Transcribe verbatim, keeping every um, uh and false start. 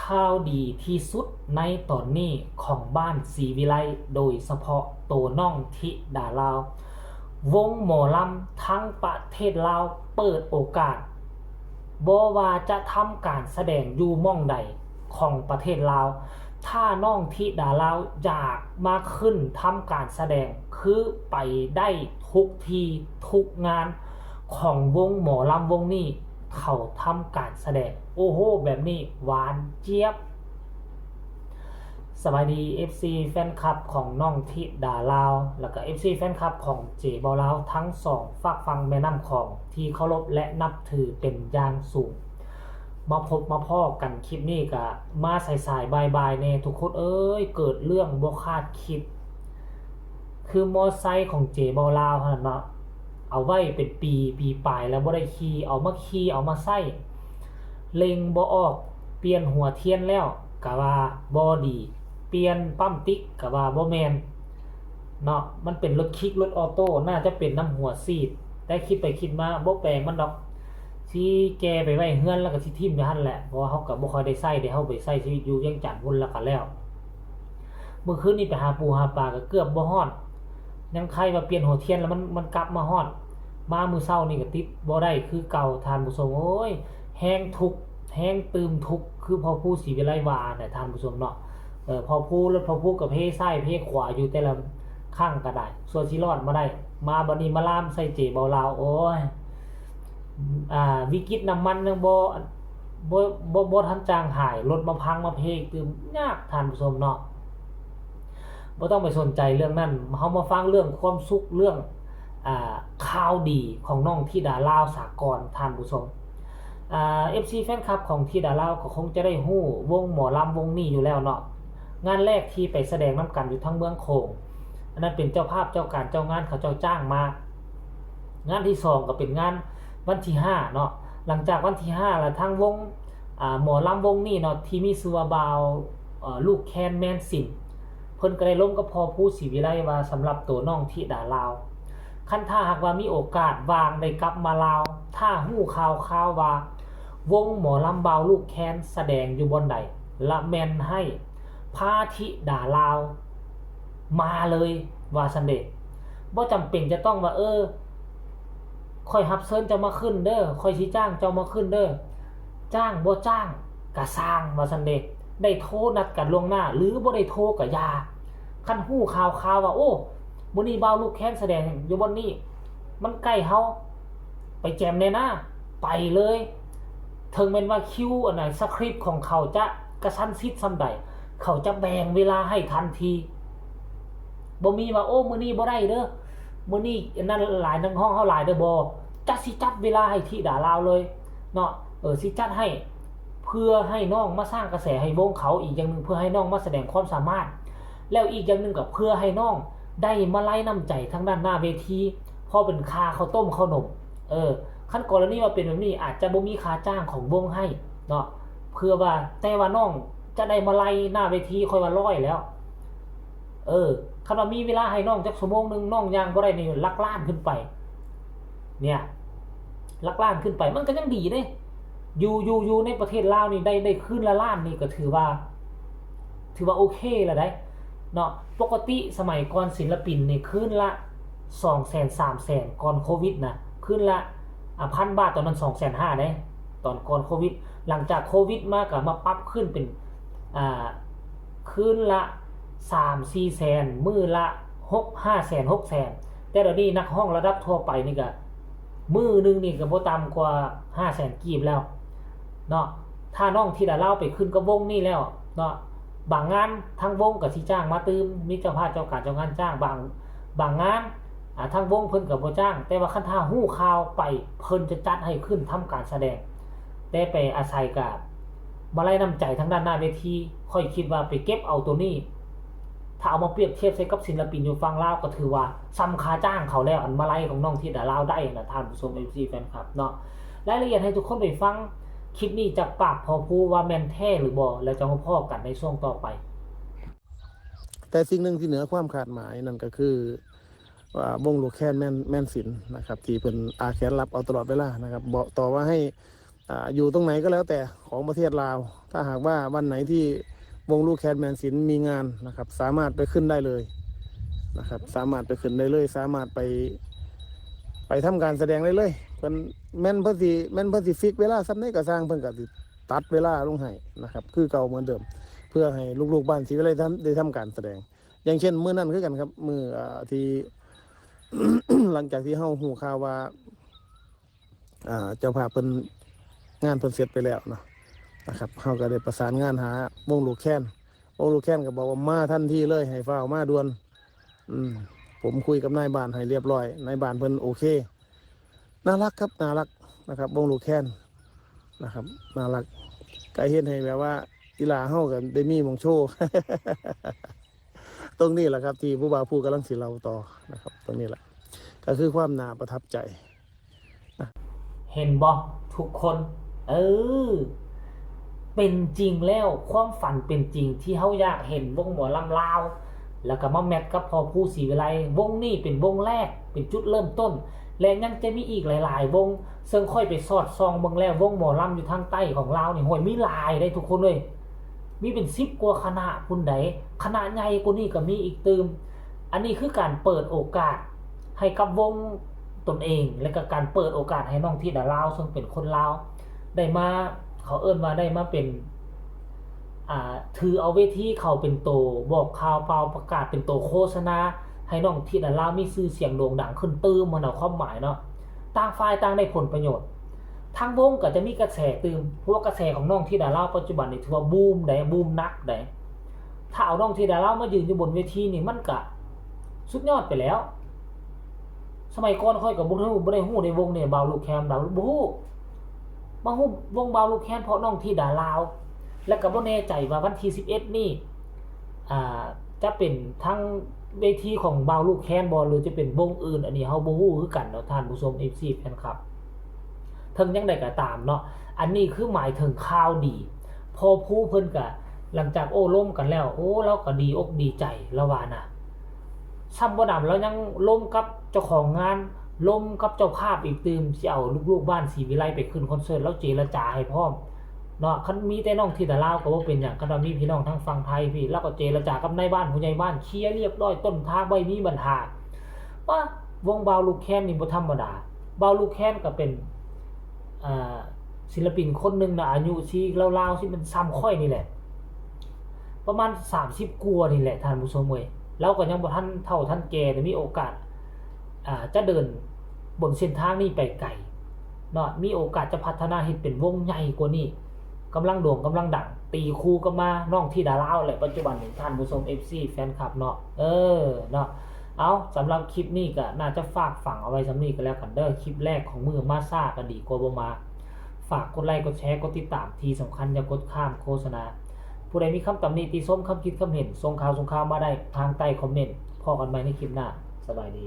ข่าวดีที่สุดในตอนนี้ของบ้านศรีวิไล โดยเฉพาะโตน้องธิดาลาว วงหมอลำทั้งประเทศลาวเปิดโอกาส บ่ว่าจะทำการแสดงอยู่หม่องใดของประเทศลาว ถ้าน้องธิดาลาวอยากมาขึ้นทำการแสดง คือไปได้ทุกที่ทุกงานของวงหมอลำวงนี้ เขาทำการแสดง โอ้โห แบบนี้หวานเจี๊ยบ สบายดี เอฟซี แฟนคลับของน้องธิดาลาว แล้วก็ เอฟซี แฟนคลับของเจเบาลาว ทั้งสองฟากฝั่งแม่น้ำของที่เคารพและนับถือเป็นอย่างสูง มาพบมาพ้อกันคลิปนี้ก็มาสายๆบ่ายๆแน่ทุกคนเอ้ย เกิดเรื่องบ่คาดคิด คือมอไซค์ของเจเบาลาวหั่นเนาะ เอาไว้เป็นปีปีปลายแล้วบ่ได้ขี่ เอามาขี่เอามาใช้ เร่งบ่ออก เปลี่ยนหัวเทียนแล้วก็ว่าบ่ดี เปลี่ยนปั๊มติ๊กก็ว่าบ่แม่นเนาะ มันเป็นรถคิกรถออโต้ น่าจะเป็นน้ำหัวฉีด แต่คิดไปคิดมาบ่แปลงมันดอก สิแก่ไปไว้เฮือนแล้วก็สิถิ่มอยู่หั่นแหละ เพราะว่าเฮาก็บ่ค่อยได้ใช้เด้ เฮาไปใช้ชีวิตอยู่เวียงจันทน์พุ้นแล้วก็แล้ว มื้อคืนนี้ไปหาปูหาปลาก็เกือบบ่ฮอด ยังไคว่าเปลี่ยนหัวเทียนแล้วมัน มันกลับมาฮอด มามื้อเช้านี่ก็ติดบ่ได้คือเก่า ท่านผู้ชม โอ้ย แฮงทุกข์ แฮงตื่มทุกข์ คือพ่อภูศรีวิไลว่าน่ะ ท่านผู้ชมเนาะ เออ พ่อภู รถพ่อภูก็เพซ้ายเพขวาอยู่แต่ละครั้งก็ได้ ส่วนสิรอดมาได้ มาบัดนี้มาลามใส่เจเบาลาว โอ้ย อ่า วิกฤตน้ำมันยังบ่ บ่ บ่ บ่ทันจางหาย รถมาพังมาเพกตื่มยาก ท่านผู้ชมเนาะ บ่ต้องไปสนใจเรื่องนั้น เฮามาฟังเรื่องความสุข เรื่อง อ่า ข่าวดีของน้องธิดาลาวสากล ท่านผู้ชม อ่า เอฟซี แฟนคลับของธิดาลาวก็คงจะได้ฮู้วงหมอลำวงนี้อยู่แล้วเนาะ งานแรกที่ไปแสดงนำกันอยู่ทางเมืองโขง อันนั้นเป็นเจ้าภาพเจ้าการเจ้างานเขาเจ้าจ้างมา งานที่สองก็เป็นงานวันที่ห้าเนาะ หลังจากวันที่ห้าแล้วทางวง อ่า หมอลำวงนี้เนาะ ที่มีชื่อว่าบ่าว เอ่อ ลูกแคนแมนสิน เพิ่นก็ได้ลมกับพ่อภูศรีวิไลว่าสำหรับตัวน้องธิดาลาว คันถ้าหากว่ามีโอกาสว่างได้กลับมาลาว ถ้าฮู้ข่าวข่าวว่าวงหมอลำบ่าวลูกแคนแสดงอยู่บ่อนใด ละแม่นให้พาธิดาลาวมาเลย ว่าซั่นเด้ บ่จำเป็นจะต้องว่า เออ ข้อยรับเชิญเจ้ามาขึ้นเด้อ ข้อยสิจ้างเจ้ามาขึ้นเด้อ จ้างบ่จ้างก็ซ่าง ว่าซั่นเด้ ได้โทรนัดกันล่วงหน้า หรือบ่ได้โทรก็อย่า คันฮู้ข่าวข่าวว่า โอ้ มื้อนี้บ่าวลูกแคนแสดงอยู่บ่อนนี้ มันใกล้เฮา ไปแจมแหน่นา ไปเลย ถึงแม้นว่าคิวอันนั้น สคริปต์ของเขาจะกระชั้นชิดส่ำใด เขาจะแบ่งเวลาให้ทันที บ่มีว่า โอ้ มื้อนี้บ่ได้เด้อ มื้อนี้อันนั้นหลาย นักร้องเฮาหลายเด้อ บ่ จะสิจัดเวลาให้ธิดาลาวเลยเนาะ เออ สิจัดให้ เพื่อให้น้องมาสร้างกระแสให้วงเขา อีกอย่างหนึ่งเพื่อให้น้องมาแสดงความสามารถ แล้วอีกอย่างหนึ่งก็เพื่อให้น้องได้มาไล่น้ำใจทางด้านหน้าเวที พอเป็นค่าข้าวต้มข้าวนม เออ คันกรณีว่าเป็นแบบนี้อาจจะบ่มีค่าจ้างของวงให้เนาะ เพื่อว่า แต่ว่าน้องจะได้มาไล่หน้าเวที ค่อยว่าร้อยแล้ว เออ คันว่ามีเวลาให้น้องจักชั่วโมงหนึ่ง น้องย่างบ่ได้นี่หลักล้านขึ้นไป เนี่ย หลักล้านขึ้นไป มันก็ยังดีเด้ อยู่ อยู่ อยู่ในประเทศลาวนี่ได้ ได้คืนละล้านนี่ก็ถือว่า ถือว่าโอเคแล้วได้เนาะ ปกติสมัยก่อนศิลปินนี่คืนละ สองแสน สามแสน ก่อนโควิดนะ คืนละ อ่ะ พันบาท ตอนนั้น สองแสนห้า เด้ ตอนก่อนโควิด หลังจากโควิดมาก็มาปรับขึ้นเป็น อ่า คืนละ สามสี่แสน มื้อละ หก ห้าแสน หกแสน แต่เดี๋ยวนี้นักร้องระดับทั่วไปนี่ก็ มื้อหนึ่งนี่ก็บ่ต่ำกว่า ห้าแสน กีบแล้วเนาะ ถ้าน้องธิดาลาวไปขึ้นกับวงนี่แล้วเนาะ บางงานทางวงก็สิจ้างมาตื่ม มีเจ้าภาพเจ้าการเจ้างานจ้าง บาง บางงาน อ่า ทางวงเพิ่นก็บ่จ้าง แต่ว่าคันถ้าฮู้ข่าวไป เพิ่นจะจัดให้ขึ้นทำการแสดง แต่ไปอาศัยกับมาลัยน้ำใจทางด้านหน้าเวที ข้อยคิดว่าไปเก็บเอาตัวนี้ ถ้าเอามาเปรียบเทียบใส่กับศิลปินอยู่ฝั่งลาวก็ถือว่าส่ำค่าจ้างเขาแล้ว อันมาลัยของน้องธิดาลาวได้นะ ท่านผู้ชม เอฟซี แฟนคลับเนาะ รายละเอียดให้ทุกคนไปฟังคลิปนี้จากปากพ่อภูว่าแม่นแท้หรือบ่ แล้วจะมาพ้อกันในช่วงต่อไป แต่สิ่งหนึ่งที่เหนือความคาดหมายนั่นก็คือ ว่าวงลูกแคนแมน แมนสินนะครับ ที่เพิ่นอาแขนรับเอาตลอดเวลานะครับ บอกต่อว่าให้ อ่าอยู่ตรงไหนก็แล้วแต่ของประเทศลาว ถ้าหากว่าวันไหนที่วงลูกแคนแมนศิลป์มีงานนะครับ สามารถไปขึ้นได้เลยนะครับ สามารถไปขึ้นได้เลย สามารถไป ไปทำการแสดงได้เลย เพิ่นแม่นเพิ่นสิแม่นเพิ่นสิฟิกเวลาส่ำใดก็ซ่าง เพิ่นก็สิตัดเวลาลงให้นะครับ คือเก่าเหมือนเดิม เพื่อให้ลูกๆบ้านศรีวิไลทำได้ทำการแสดง อย่างเช่นมื้อนั้นคือกันครับ มื้ออ่าที่ หลังจากที่เฮาฮู้ข่าวว่า อ่าเจ้าภาพเพิ่นงานเพิ่นเสร็จไปแล้วเนาะนะครับ เฮาก็ได้ประสานงานหาวงลูกแคน วงลูกแคนก็บอกว่ามาทันทีเลย ให้ฟ้าวมาด่วน อืม ผมคุยกับนายบ้านให้เรียบร้อย นายบ้านเพิ่นโอเค น่ารักครับ น่ารักนะครับ วงลูกแคนนะครับ น่ารัก ก็เฮ็ดให้แบบว่าอีหล่าเฮาก็ได้มีหม่องโชว์ ตรงนี้แหละครับ ที่ผู้บ่าวผู้กำลังสิเล่าต่อนะครับ ตรงนี้แหละ ก็คือความน่าประทับใจ เห็นบ่ทุกคน เออ เป็นจริงแล้ว ความฝันเป็นจริงที่เฮาอยากเห็นวงหมอลำลาว แล้วก็มาแมทกับพ่อภูศรีวิไล วงนี้เป็นวงแรก เป็นจุดเริ่มต้น และยังจะมีอีกหลายๆวง ซึ่งข้อยไปสอดส่องเบิ่งแล้ว วงหมอลำอยู่ทางใต้ของลาวนี่ โหย มีหลายเด้ทุกคนเอ้ย มีเป็นสิบกว่าคณะพุ้นใด คณะใหญ่กว่านี้ก็มีอีกตื่ม อันนี้คือการเปิดโอกาสให้กับวงตนเอง และก็การเปิดโอกาสให้น้องธิดาลาว ซึ่งเป็นคนลาว ได้มา เขาเอิ้นว่าได้มาเป็น อ่า ถือเอาเวทีเขาเป็นโตบอกข่าวเป่าประกาศเป็นโตโฆษณา ให้น้องธิดาลาวมีชื่อเสียงโด่งดังขึ้นตื่ม หั้นนะ ความหมายเนาะ ต่างฝ่ายต่างได้ผลประโยชน์ ทางวงก็จะมีกระแสตื่ม เพราะว่ากระแสของน้องธิดาลาวปัจจุบันนี่ถือว่าบูมใด บูมหนักใด ถ้าเอาน้องธิดาลาวมายืนอยู่บนเวทีนี่มันก็สุดยอดไปแล้ว สมัยก่อนข้อยก็บ่ฮู้ บ่ได้ฮู้ในวงนี่ บ่าวลูกแคน บ่าว บ่ฮู้ มาฮู้วงบ่าวลูกแคนเพราะน้องธิดาลาว และก็บ่แน่ใจว่าวันที่สิบเอ็ดนี่ อ่า จะเป็นทั้งเวทีของบ่าวลูกแคนบ่ หรือจะเป็นวงอื่น อันนี้เฮาบ่ฮู้คือกันเนาะ ท่านผู้ชม เอฟซี แฟนคลับ ถึงจั่งใดก็ตามเนาะ อันนี้คือหมายถึงข่าวดี พ่อภูเพิ่นก็หลังจากโอ้ลมกันแล้ว โอ้ ลาวก็ดีอกดีใจ ลาวว่านะ ซ้ำบ่หนำ ลาวยังลมกับเจ้าของงาน ลมกับเจ้าภาพอีกตื่ม สิเอาลูกๆบ้านศรีวิไลไปขึ้นคอนเสิร์ต ลาวเจรจาให้พร้อมเนาะ คันมีแต่น้องธิดาลาวก็บ่เป็นหยัง คันว่ามีพี่น้องทางฝั่งไทยพี้ ลาวก็เจรจากับนายบ้านผู้ใหญ่บ้าน เคลียร์เรียบร้อย ต้นทางบ่มีปัญหา ปะ วงบ่าวลูกแคนนี่บ่ธรรมดา บ่าวลูกแคนก็เป็น อ่า ศิลปินคนหนึ่งนะ อายุสิราวๆ สิมันส่ำข้อยนี่แหละ ประมาณสามสิบกว่านี่แหละ ท่านผู้ชมเอ้ย ลาวก็ยังบ่ทันเฒ่าทันแก่ แต่มีโอกาส อ่า จะเดินบนเส้นทางนี้ไปไกลเนาะ มีโอกาสจะพัฒนาเฮ็ดเป็นวงใหญ่กว่านี้ กำลังโด่งกำลังดัง ตีคู่กับมาน้องธิดาลาวแหละ ปัจจุบันนี้ ท่านผู้ชม เอฟซี แฟนคลับเนาะ เออ เนาะ เอา สำหรับคลิปนี้ก็น่าจะฝากฝังเอาไว้ส่ำนี้ก็แล้วกันเด้อ คลิปแรกของมื้อ มาช้าก็ดีกว่าบ่มา ฝากกดไลค์กดแชร์กดติดตาม ที่สำคัญอย่ากดข้ามโฆษณา ผู้ใดมีคำตำหนิติชม คำคิดคำเห็น ส่งข่าวส่งข่าวมาได้ทางใต้คอมเมนต์ พ้อกันใหม่ในคลิปหน้า สบายดี